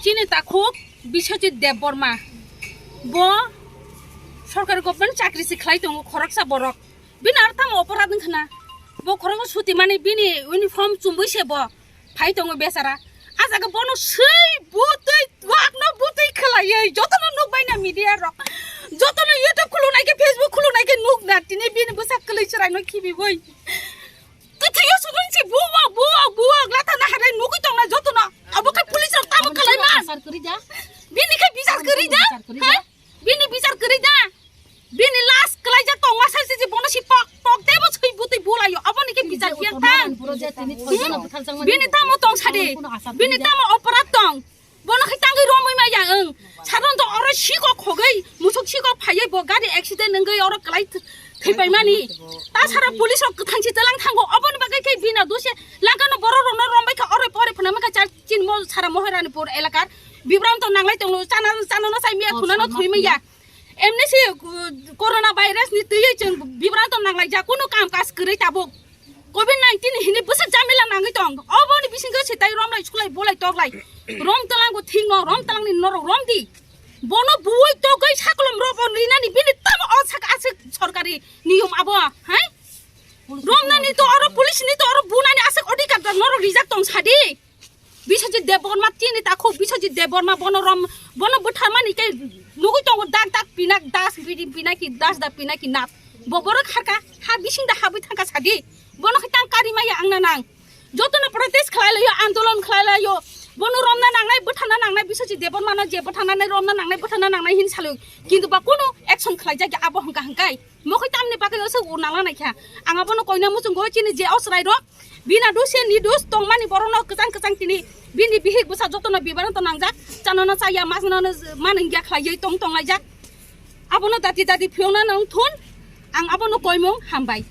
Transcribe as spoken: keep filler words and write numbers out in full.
Chini takhuk Biswajit Debbarma, bo sorkari government chakri se khlai tongo, khoroksa borok. Bini aro tamo oporad wngkha na? Bo khoroksa suti mani bini uniform chumui se bo phai tongo bechara. A jaga bono swi butwi, wakno butwi khlaiwi jotono nukbai na media rok. Jotono YouTube khulunai khe, Facebook khulunai khe nuk na, tini bini bwsa kwlwi chwraino khibiwi. Kwthwio sudun si buwak, buwak, buwak, lata na harai nugwi tongna jotono. Abo khe police rok tamo khlai man. Asar kwrwi da. Bini khe bichar kwrwi da. Asar kwrwi da. Ha? Bini bichar kwrwi da. Bini last kwlaijak tongma sai si bono si pok, pok tebo swi butwi bulaio. Aboni khe bichar phiya tang. Bini tamo tong sadi. Bini tamo oporad tong. Bono khe tangwi romwi maya ang. Saron to oro sikok khogwi, musuk sikok phaiwi bo gari accident wngwi oro kwlai th-, thwipaimani. Ta sara police rok kwthang si tlang thango. Oboni bagwi khe bina dose langkano borok rokno rombai kha oro pore phana maka cha chinmo sara Mohorani pur elakar. Bibranto nanglai tongno chana, chana no sai miya khuna no thwi maya. Emni si, uh, corona virus ni twiwi chwng bibranto nanglai ja kunu kam kas kwrwi tabuk. Covid nineteen hini bwswk jamila nangwi tong. Oboni bisingo se tai romlai suklai bolai toklai. Rom tlango thingno, rom tlangni norok rom di. Bono buwi togwi sakolom robo rinani bini tamo o sak aswk sorkari niyom abo, hai? Romnani to oro police ni to oro bunani aswk odhikar da norok rijak tong sadi. Biswajit Debbarma chini takhuk Biswajit Debbarma bono rom bono bwtharmani tei nugwi tongo dak dak pinak das bidi pinaki das da pinaki nat. Bo borok harka ha bising da habwi thangka sadi. Bono khe tang kari maya ang na nang. Jotono protest khlai laio, andolon khlai laio. Bono romna nangnai, bwtharna nangnai, Biswajit Debbarmano je bwtharnanai romna nangnai, bwtharna nangnai hin saloi. Kintu ba kunu action khlai jakya abo hwnkha hwnkhe. Mokhe tamni bagwi oso ur nangla naikha. Ang abono koina muchungo chini je osrai rok. Bina duse ni dus tongmani borokno kwchang kwchang tini. Bini bihik bwsa jotono bibaranto nangjak. Chanono chaya, masnono manwngya khlaiwi tong tonglaijak. Abono dati dati phiyokna nang thun. Ang abono koimung hambai.